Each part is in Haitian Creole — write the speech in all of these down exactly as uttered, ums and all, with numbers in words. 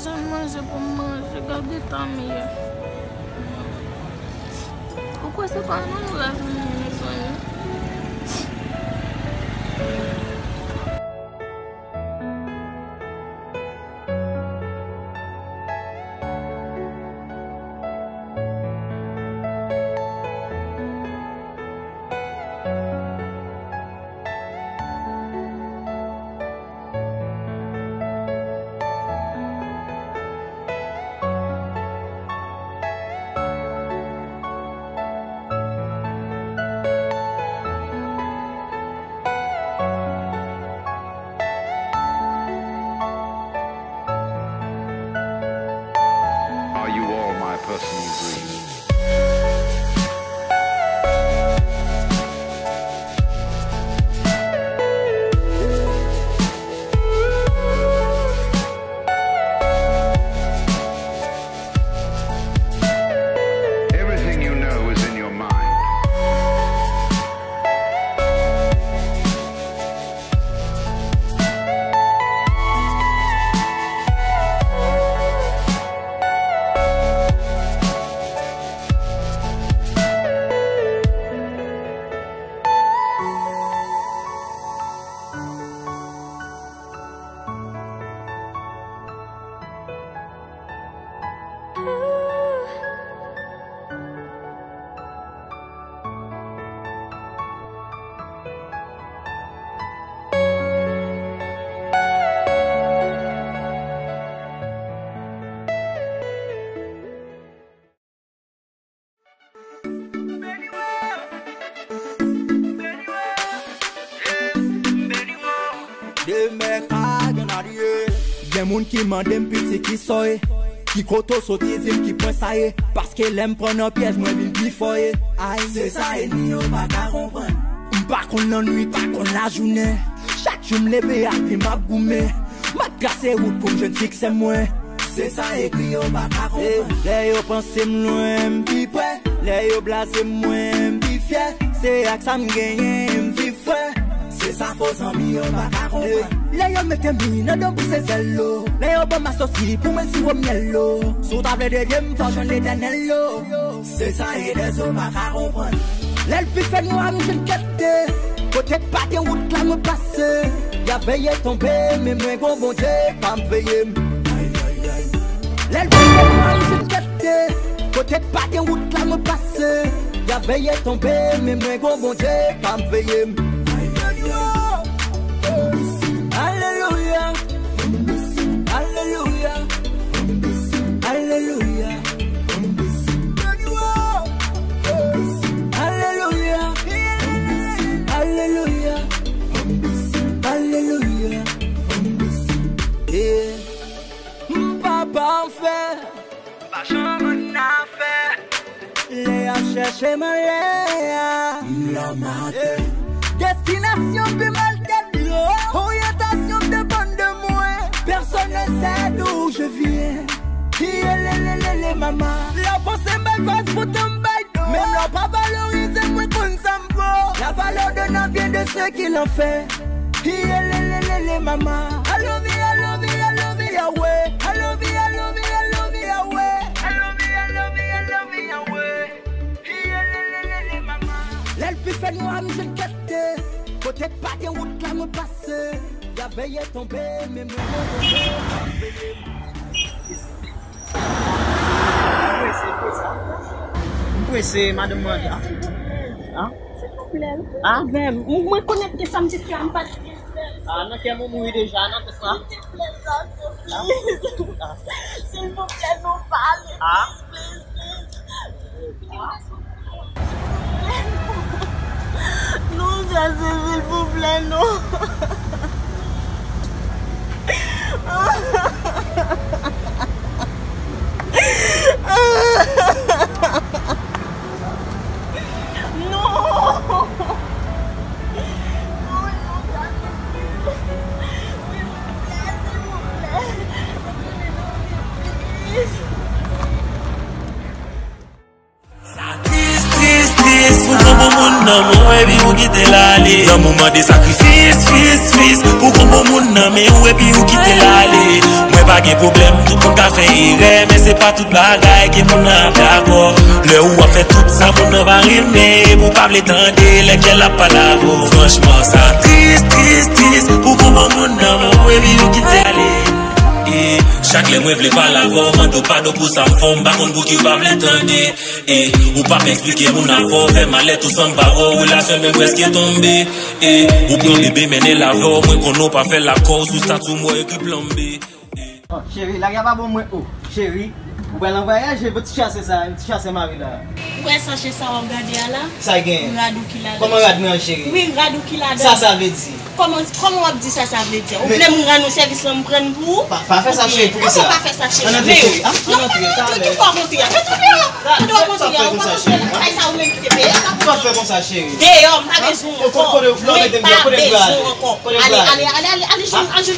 Jan manje pou m manje, gade tan m ye. Ou kwè se pa nan rèv m ye, mezanmi? Are you all my personal dreams? Everything you know is in your mind. Demen ka gen alye. Gen moun ki mande m piti ki sa w ye, ki kote w soti, di m ki pwen sa ye. Paske lè m pran nan pyèj, mwen vin pi fò ye. Ay, se sa ènmi yo pa ka konprann. M pa konn lannwit, pa konn lajounen. Chak jou m leve, ak vi m ap goumen. M ap trase wout pou m jwenn siksè mwen. Se sa ènmi yo pa ka konprann. Lè yo panse m lwen, m pi pre. Lè yo blaze m, mwen, m pi fyè. Se ak sa m genyen, m viv fre. Se sa fo zanmi yo pa ka konprann. Lè yo mete mi nan do m pouse zèl lo. Lè yo ban m asosi pou mwen siwo myèl lo. Si w ta vle devye m, fò w jwenn Letènèl lo. Se sa Edèzo pa ka konprann. Lè l pi fè nwa, m jwenn klète. Kote pa gen wout la, mwen pase. Y ap veye tonbe, men mwen gon Bondye k ap veye m. Lè l pi fè nwa, m jwenn klète. Kote pa gen wout la, mwen pase. Y ap veye tonbe, men mwen gon Bondye k ap veye m. Alelouya. Alelouya. Alelouya. Alelouya. Alelouya. Alelouya. Yeah. M pa pafè. M pa janm annafè. Lè y ap chèche m anlè a. M la m atè. Destinasyon pi mal ke dlo. Oryantasyon depann de mwen. Personne ne sait d'où je viens. Iyelelelele mama. Lè w panse m bay vaz, poutan m bay do. Menm lè w pa valorize m, mwen konn sa m vo. La valeur d'un homme vient de ce qu'il en fait. Iyelelelele mama. I love you, I love you, I love you, Yahweh. I love you, I love you, I love you, Yahweh. I love you, I love you, I love you, Yahweh. Iyelelelele mama. Lè l pi fè nwa, m jwenn klète. Kote pa gen wout la, mwen pase. Y ap veye tonbe, men mwen, mwen, mwen, mwen. M prese, m prese, madanm mwen la. Silvouplè. Avè m. Mwen konèt ke sa m te fè a, m pa t gen sèns. Ah, nan kè m ou mouri deja, nan tèt mwen. Silvouplè, Zazo, please. Silvouplè, non, pale. Ah. Please, please, please. Non, Zazo, silvouplè, non. Non! Non, non, sa se silvouplè. Silvouplè. Sa tris, tris, tris pou bon, bon moun Nan men w epi ou kite l ale. Lanmou mande sakrifis, fis, fis. Pou gon bon moun nan men w epi ou kite l ale. Mwen pa gen pwoblèm, tout moun ka fè erè, men se pa tout bagay ke moun nan ap dakò. Lè ou ap fè tout sa moun nan pa renmen, epi ou pa vle tande lè kè l ap pale avè w. Franchman, sa tris, tris, tris. Pou gon bon moun nan men w epi ou kite l ale. E chak lè mwen vle pale avè w, mande w padon pou sa m fè w, m pa konn pouki w pa vle tande. E ou p ap eksplike moun afè w, fè malèt ou san pawòl, relasyon menm prèske tonbe. E ou pran bebe mennen l avè w, mwen konnen w pa fè l akò, sou stati w m wè ekri planbe. Oh, cheri, lari a pa bon mwen, oh, cheri. Ou pral an vwayaj, e ti chasè sa, ti chasè mari la. Ou wè sachè sa w ap gade a la? Sa gen? Rad ou ki ladan. Kòman rad mwen an, cheri? Wi, rad ou ki ladan. Sa sa vle di? Kòman, kòman w ap di sa, sa vle di? Ou vle m rann ou sèvis lan, m pran l pou ou? Pa, pa fè sa, cheri, poukisa? Kòman pa fè sa, cheri? Ann antre, cheri. Ann antre, talè. Poukisa w ap antre a? Mete w deyò. Mete w deyò, mete w deyò. Kay sa ou menm ki te peye. Poukisa w ap fè konsa, cheri? Poukisa w ap fè konsa, cheri? Deyò, m pa bezwen w ankò. Mwen pa bezwen w ankò. Ale, ale, ale, ale, ale, ale,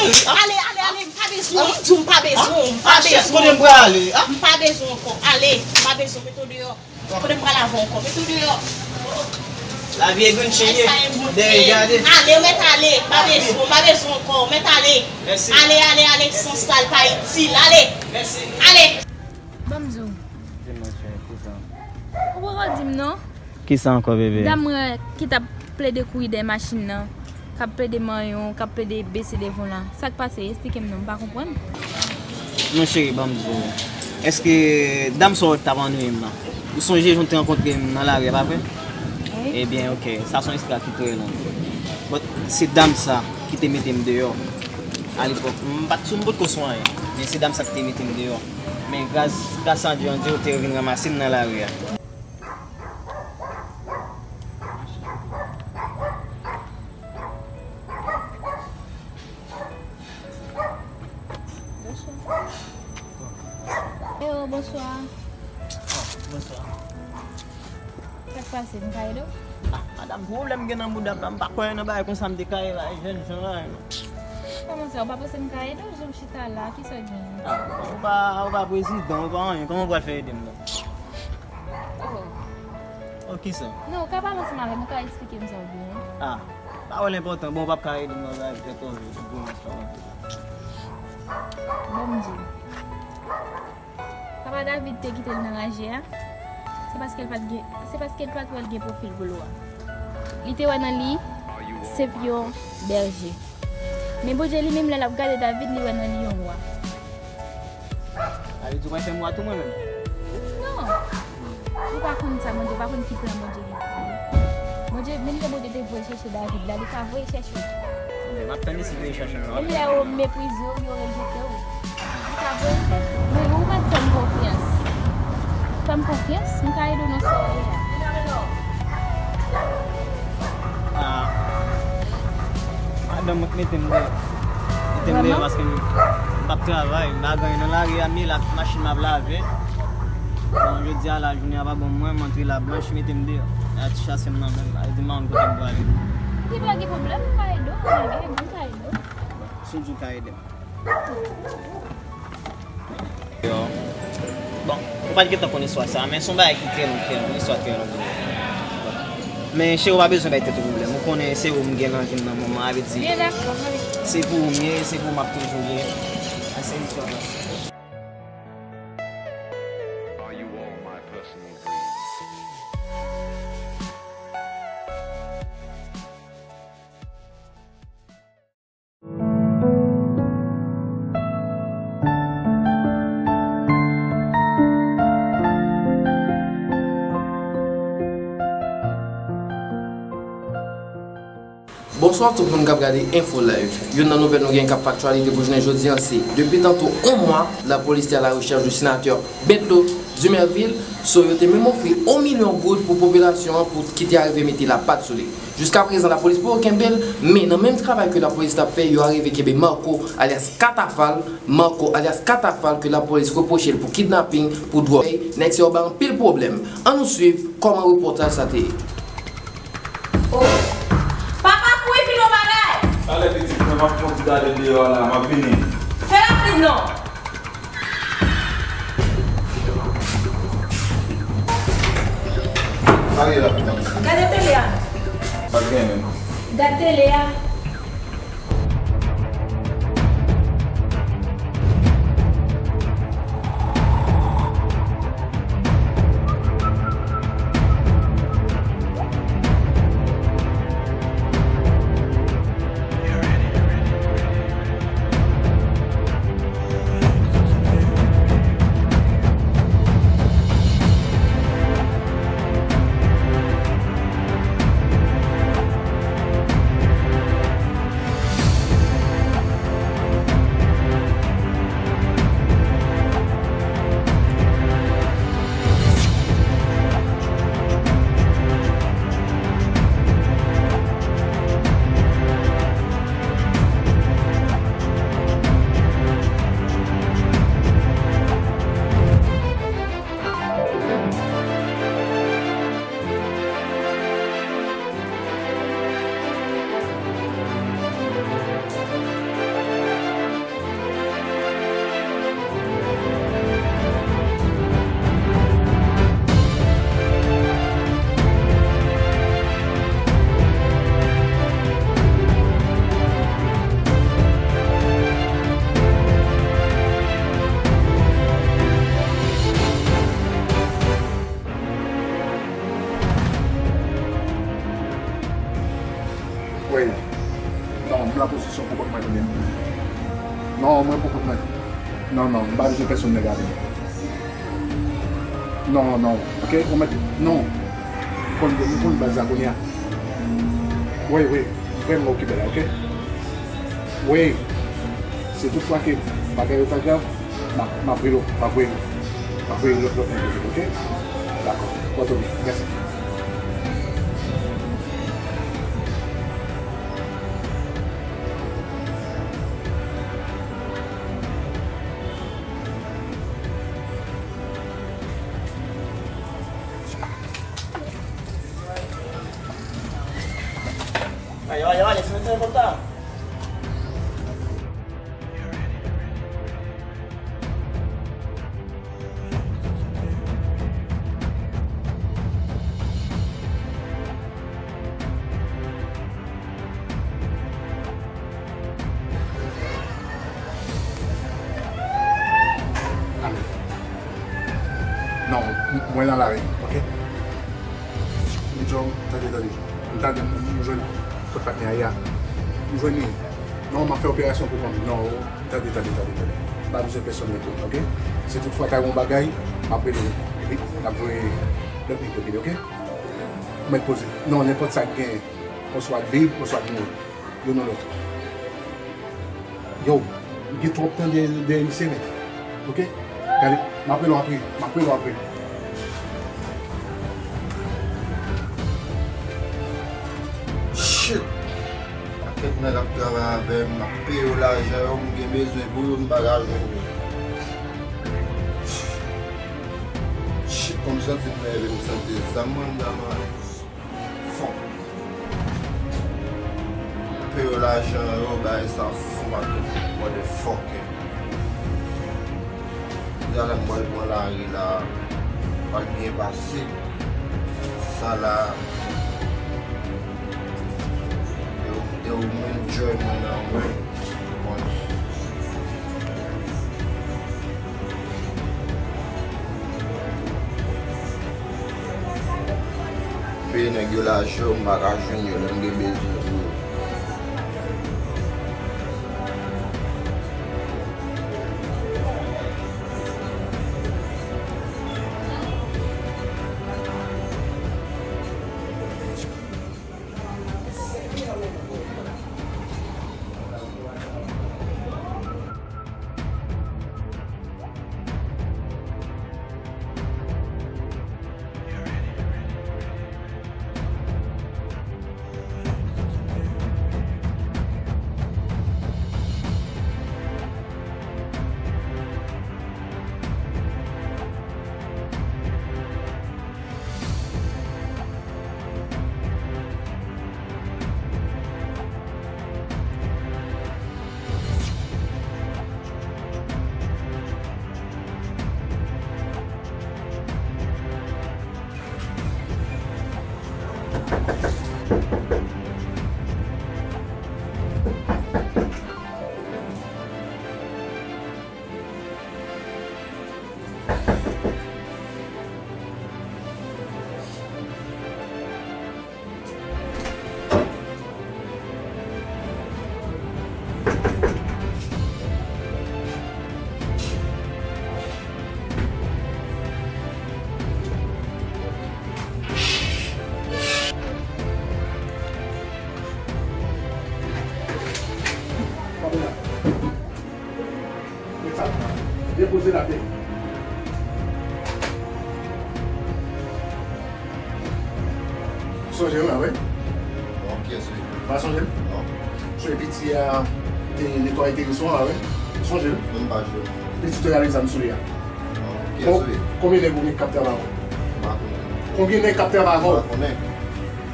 ale, ale, ale, m pa bezwen w, m di w m pa bezwen w, m pa bezwen w ankò. M pa bezwen w ankò. Ale, m pa bezwen w, mete w deyò. Kote m pral avè w ankò? Mete w deyò. Lavi e grenn chen ye. Dèyè gade. Ale, ou mèt ale. M pa bezwen w, m pa bezwen w ankò. Ou mèt ale. Mèsi. Ale, ale, ale, san sal, pa itil. Ale. Mèsi. Ale. Ban m di w. Di m, monchè, kisa? Ou poko di m non. Kisa ankò, bebe? Dam mwen ki t ap plede kouri dèyè machin nan, k ap plede manyen w, k ap plede bese devan w la. Sa k pase? Eksplike m non, m pa konprann. Non, cheri, ban m di w. Èske dam sa w t ap annuiye m nan? Ou sonje jan w te rankontre m nan lari a, pa vre? Wi. Ebyen, oke, sa se yon istwa ki trè long. But, se dam sa ki te mete m deyò. Alepòk, m pa t sou, m potko sou anyen. Men se dam sa ki te mete m deyò. Men gras, gras a Dye, on dirait w te vin ranmase m nan lari a. Bonswa. Eyo, bonswa. Oh, bonswa. Sa k pase, m ka ede w? Ah, madanm, pwoblèm gen nan bouda m la, m pa kwè nan bagay konsa, m te ka ye bay jèn jan la, non. Kòman sa, ou pa panse m ka ede w, jan m chita la, kisa w gen? Ah, ou pa, ou pa prezidan, ou pa anyen, kòman ou pral fè ede m la? Oh. Oh, kisa? Non, ou ka pale ansanm avè m, ou ka eksplike m sa w gen an. Ah, pawòl enpòtan, bon, ou p ap ka ede m nan bagay trè kòve, tout bon, sa w ap fè. Bon, m di w. Papa David te kite l nan raje a, se paske l pa t gen, se paske l pa t wè l gen pwofil pou l wè. Li te wè nan li se yon bèje. Men Bondye li menm, lè l ap gade David, li wè nan li yon wa. Sa vle di ou pral fè m wa tou mwen menm? Non. Ou pa konn sa, Bondye pa konn ki plan Bondye gen pou ou. Bondye, menm lè Bondye te voye chèche David la, li ka voye chèche w. Ebyen, m ap tann isit, vini chèche m nan. Menm lè yo meprize w, yo rejte w, li ka voye chèche w. Men ou mèt fè m konfyans. Fè m konfyans, m ka ede w nan sa w ye a. Ah. Madanm mwen k mete m deyò. Mete m deyò paske m, m p ap travay, m pa gen anyen nan lari a, m ye la, machin m ap lave. Bon, jodi a la, jounen an pa bon mwen, m antre la blanch, mete m deyò. Nati chase m nan menm, al di m pa konn kote m prale. Li pa gen pwoblèm, m ka ede w, m ka ede w. Si w di w ka ede m. Bon, ou pa t gentan konn istwa sa a, men se yon bagay ki trè long, trè long, yon istwa trè long. Men cheri, ou pa bezwen bay tèt ou pwoblèm. Ou konnen se ou m gen nan vi m nan moman, sa vle di, se pou ou m ye, se pou ou m ap toujou ye. Sa se istwa sa. Bonswa tout moun k ap gade Enfo Live. Youn nan nouvèl nou gen k ap fè aktyalite pou jounen jodi a se, depi tanto yon mwa, lapolis te alarechèch de senatè Bedlo Dumervil, so yo te menm ofri yon milyon goud pou popilasyon an pou ki te arive mete lapat sou li. Jiskaprezan, lapolis poko kenbe l, men nan menm travay ke lapolis t ap fè, yo arive kenbe Marco, alyas Katafal. Marco, alyas Katafal, ke lapolis repwoche l pou kidnaping, pou dwòg. Nèg sa yo bay anpil pwoblèm. Ann nou swiv kòman repòtaj sa te ye. Oh. Papa, kouri vin yon bagay! Talè, pitit mwen, m ap fè yon ti gade deyò a la, m ap vini. Fè rapid non! Gade tele a. Pa t gen menm. Gade tele a. Wey. Non, m nan pozisyon pou kont mwen, tande m. Non, mwen pou kont mwen. Non, non, m pa bezwen pèsonn nèg avè m. Non, non, oke? Ou mèt, non. M konn, m konn baz la kounye a. Wi, wi, m vrèman okipe la, oke? Wi, si tout fwa ke bagay yo ta grav, m ap, m ap rele w, m ap voye, m ap voye lòt, lòt nèg yo, oke? Dakò. Pòte w byen. Mèsi. Ay, ay, ay, se mete konta. Ale. Non, m-, mwen nan lari, oke? M jwenn, tande, tande. M tande, m, m jwenn kot patnè a ye a. M jwenn li. Non, m ap fè operasyon pou kont mwen. Non, tande, tande, tande, tande. M pa bezwen pèsonn ede, oke? Si tout fwa ta gen yon bagay, m ap rele w. Epi, n ap voye lòt nèg yo vini, oke? Ou mèt poze. Non, nenpòt sa k genyen. Oswa l viv, oswa l mouri. Youn ou lòt. Yo, m gen twòp tan dèyè, dèyè misye, men. Oke? Gade, m ap rele w apre. M ap rele w apre. Shit! Pakèt nèg ap travay avè m, m ap peye yo lajan yo, m gen bezwen pou yo, m pa ka jwenn yo. Shit, kòm m santi m nève, m santi zam anndan mwen. Fon. Peye yo lajan yo, bagay sa fon ak tout motherfucker. Deja lè m pral pran lari la, pral byen pase. Sa la, yo, yo menm joy mwen nan mwen. Peye nèg yo lajan yo, m pa ka jwenn yo lè m gen bezwen pou yo. Poze lapè. Sonje l la, wi. Bon, kiyès li? Pa sonje l? Non. Sonje piti a te netwaye tenis an la, wi. Sonje l? Mwen pa jwe. Piti te rale zam sou li a. Bon, kiyès li? Konbyen nèg ou gen k ap travay avè w? M pa konnen. Konbyen nèg k ap travay avè w? M pa konnen.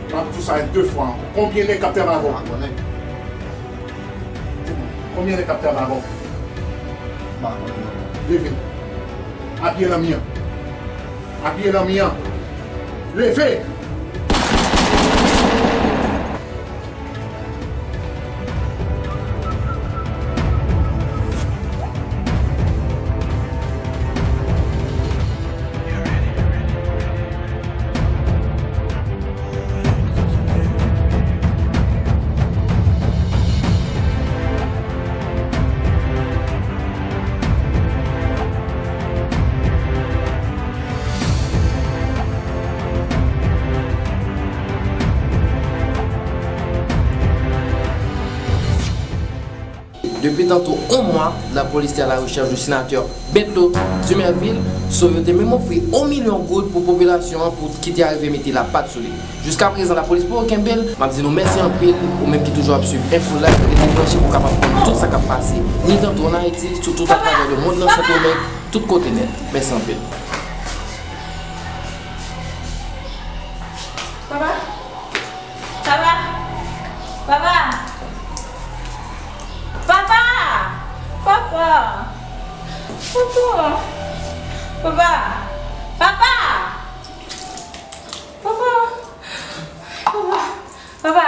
M ap di w sa de fwa ankò. Konbyen nèg k ap travay avè w? M pa konnen. Konbyen nèg k ap travay avè w? M pa konnen non. Leve. Apiye nan mi an. Apiye nan mi an. Leve! Depi tanto yon mwa, lapolis te a la rechèch de senatè Bedlo Dumervil, so yo te menm ofri yon milyon goud pou popilasyon an pou ki te arive mete lapat sou li. Jiskaprezan, lapolis poko kenbe l. M ap di nou mèsi anpil, ou menm ki toujou ap swiv Enfo Live, rete branche pou w kapab konn tout sa k ap pase, ni tanto ann Ayiti, sou tout atravè lemonn nan, Sendomeng, tout kote nèt. Mèsi anpil. Papa? Papa? Papa? Papa! Papa! Papa! Papa! Papa! Papa! Papa! Papa!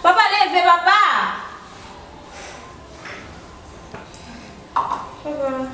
Papa, leve, papa! Papa!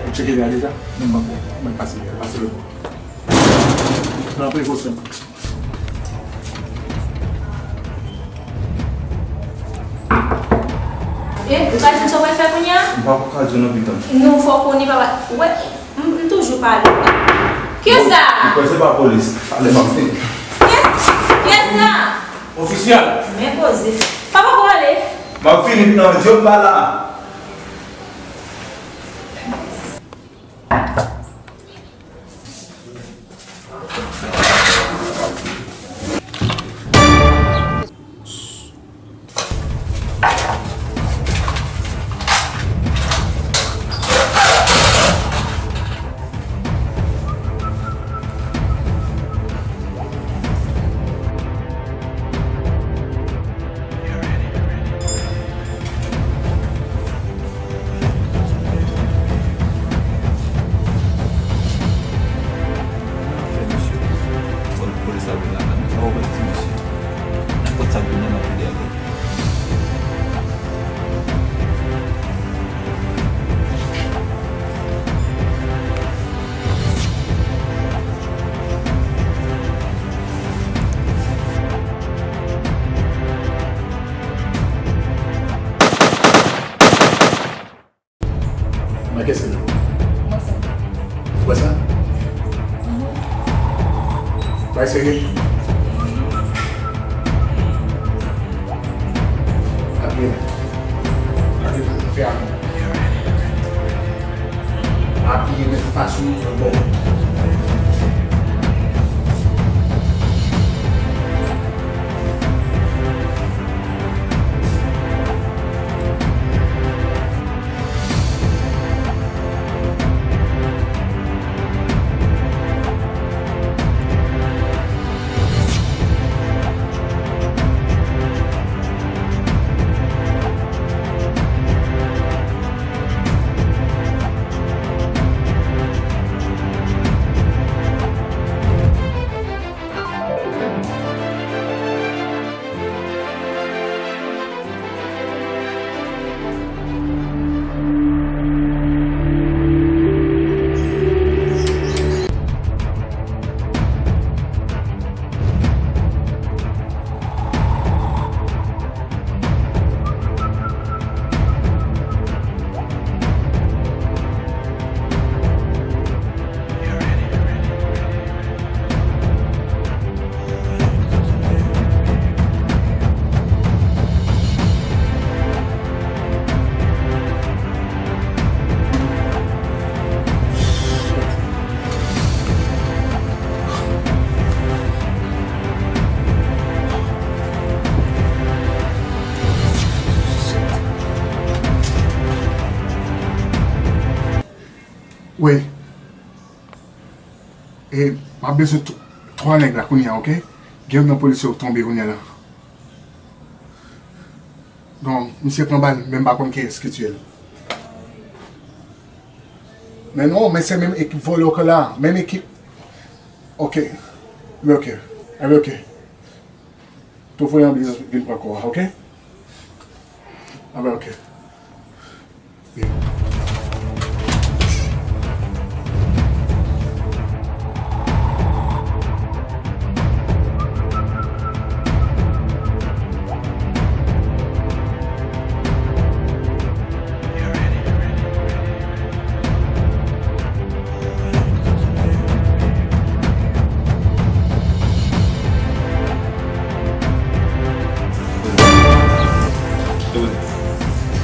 Ou tcheke gade sa? Non, m pa kwè. Mwen pase, pase lòt bò. Pran prekosyon. E, ou ka di m sa w pral fè kounye a? M pa ka di w non, pitit. Non, fò w konnen, papa. Ou wè, m, m toujou pale. Kiyès sa? Ou kwè se pa polis? Ale, m ap vini. Kiyès, kiyès sa? Ofisyèl. Men poze. Papa, pou ale. M ap vini, pitit, djòb pa la. Gade pou fè a. Apiye men fason bò. Wi. E m ap bezwen tw-, twa nèg la kounye a, oke? Gen youn nan polisye yo tonbe kounye a la. Donk, misye pran bal, men m pa konn kiyès ki tiye l. Men non, men se menm ekip vòlè yo k la, menm ekip. Oke. Wi, oke. Wi, oke. Tou voye anbilans vin pran kò a, oke? Anben, oke.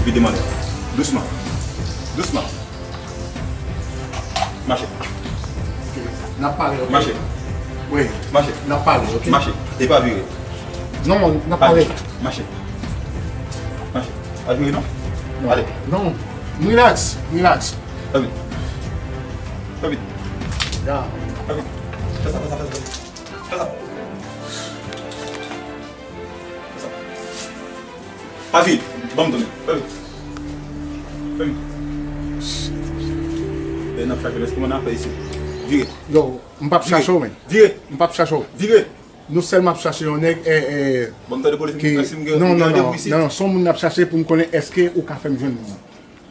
Vide mande. Dousman. Dousman. Mache. N ap pale, oke? Mache. Wi. Mache. N ap pale, oke? Mache. E pa vire. Non, n ap pale. Mache. Mache. Pa vire, non? Non. Ale. Non. Relax. Relax. Pa vit. Pa vit. Ya. Pa vit. Fè sa, fè sa, fè sa. Fè sa. Fè sa. Pa vit. Ban m tounen. Pa vit. Pa vit. E n ap chache lèskou mwen nan fè isi. Vire. Yo, m p ap chache w, men. Vire. M p ap chache w. Vire. Nou sèlman ap chache yon nèg, e, e, Bon, m tande polis ki, mwen, si m gen, non, m gen non, randevou non, isit. Non, non, se yon moun n ap chache pou n konnen èske ou ka fè m jwenn moun nan.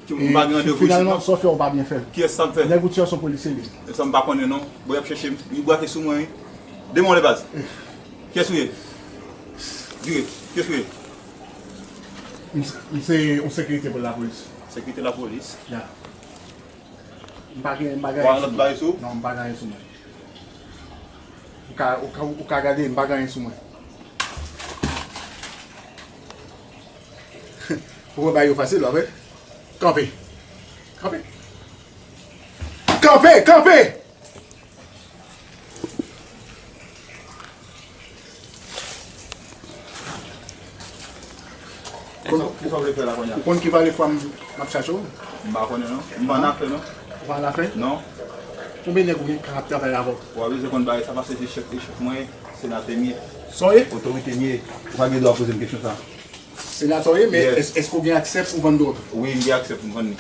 Ki, m pa gen randevou isit, finalman, non. Sa w fè, ou pa byen fè l. Kiyès sa m fè? Nèg ou tiye a se yon polisye li ye. E sa m pa konnen, non. Bon, y ap chèche m. Li brake sou mwen, wi. Demen w le baz. Kiyès ou ye? Vire. Kiyès ou ye? M se, m se yon sekirite pou lapolis. Sekirite lapolis? Ya. M pa gen, m pa gen anyen sou mwen. Ou an lòt bagay sou ou? Non, m pa gen anyen sou mwen. Ou ka, ou ka, ou ka gade, m pa gen anyen sou mwen. Ou wè bagay yo fasil, pa vre? Kanpe. Kanpe. Kanpe, kanpe! Kisa, kisa w vle fè la kounye a? Ou konn ki valè fwa m, m ap chache w? M pa konnen non. M pa nan afè non. Ou pa nan afè? Non. Konbyen nèg ou gen k ap travay avè w? Ou pa bezwen konn bagay sa paske se chèf de chèf mwen, senatè m ye. Sa w ye? Otorite m ye. Ou pa gen dwa poze m kesyon sa. Senatè w ye, men èske ou gen aksè pou vann dwòg? Wi, m gen aksè pou m vann li.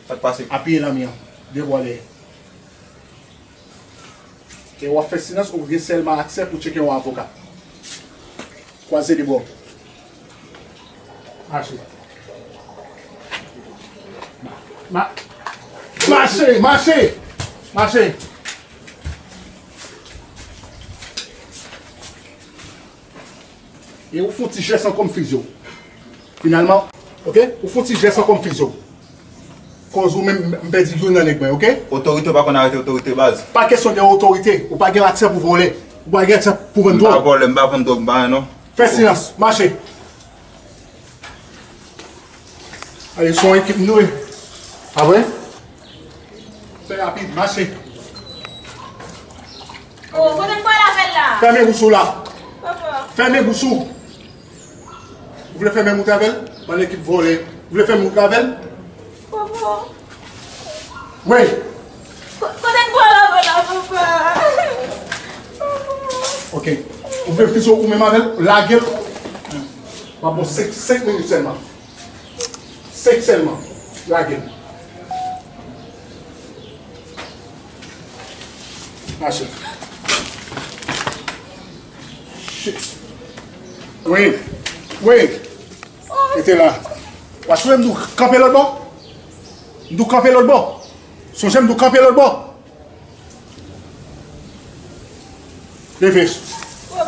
Sa k pase? Apiye lanmi an. De bò dèyè. E w ap fè silans, ou gen sèlman aksè pou tcheke yon avoka. Kwaze de bò. Mache. Ma-, mache, mache! Mache! E ou fè yon ti jès ankò m fize w. Finalman, oke? Ou fè yon ti jès ankò m fize w. Koz ou menm, m pèdi youn nan nèg mwen, oke? Otorite pa konn arete otorite baz. Pa kesyon de otorite. Ou pa gen aksè pou vòlè. Ou pa gen aksè pou vann dwòg. M pa vòlè, m pa vann dwòg, m pa anyen non. Fè silans. Mache. Ale, se yon ekip nou ye. Pa vre? Fè rapid, mache. Oh, kote m pral avè l la? Fèmen bouch ou la. Papa. Fèmen bouch ou. Ou vle fè menm wout avè l? Bann ekip vòlè. Ou vle fè menm wout avè l? Papa. Wi. Ko-, kote n pral avè l la, papa? Papa. Ok. Ou vle fize ou menm avè l? Lage l. W ap bon senk, senk minit sèlman. Senk sèlman. Lage l. Mache. Shit. Wi. Wi. Rete la. W ap sonje m di w kanpe lòt bò? M di w kanpe lòt bò. Sonje m di w kanpe lòt bò. Leve.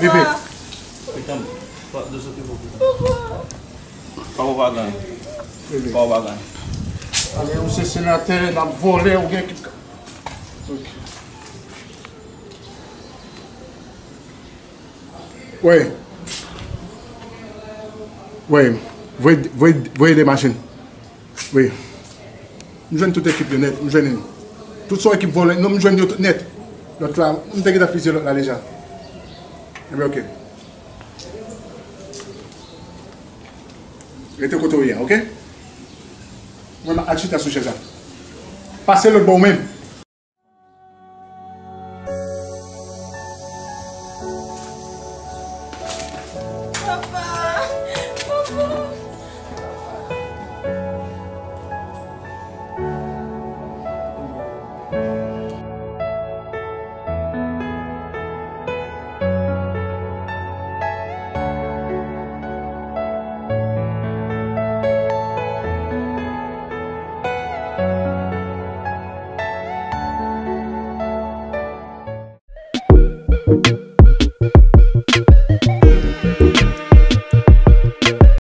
Leve. Papa. Pitan m. Pa, de soti pou pitan. Papa. Papa pa gen. Leve. Papa pa gen. Ale, ou se senatè, n ap vòlè, ou gen ki... Ok. Wi. Wi. Voye, voye, voye de machin. Wi. M jwenn tout ekip yo nèt. M jwenn yo. Tout se yon ekip vòlè. Non, m jwenn yo tout nèt. Lòt la, m te gentan fize lòt la deja. Ebyen, ok. Rete kote w ye a, ok? Mwen, m al chita sou chèz la. Pase lòt bò ou menm.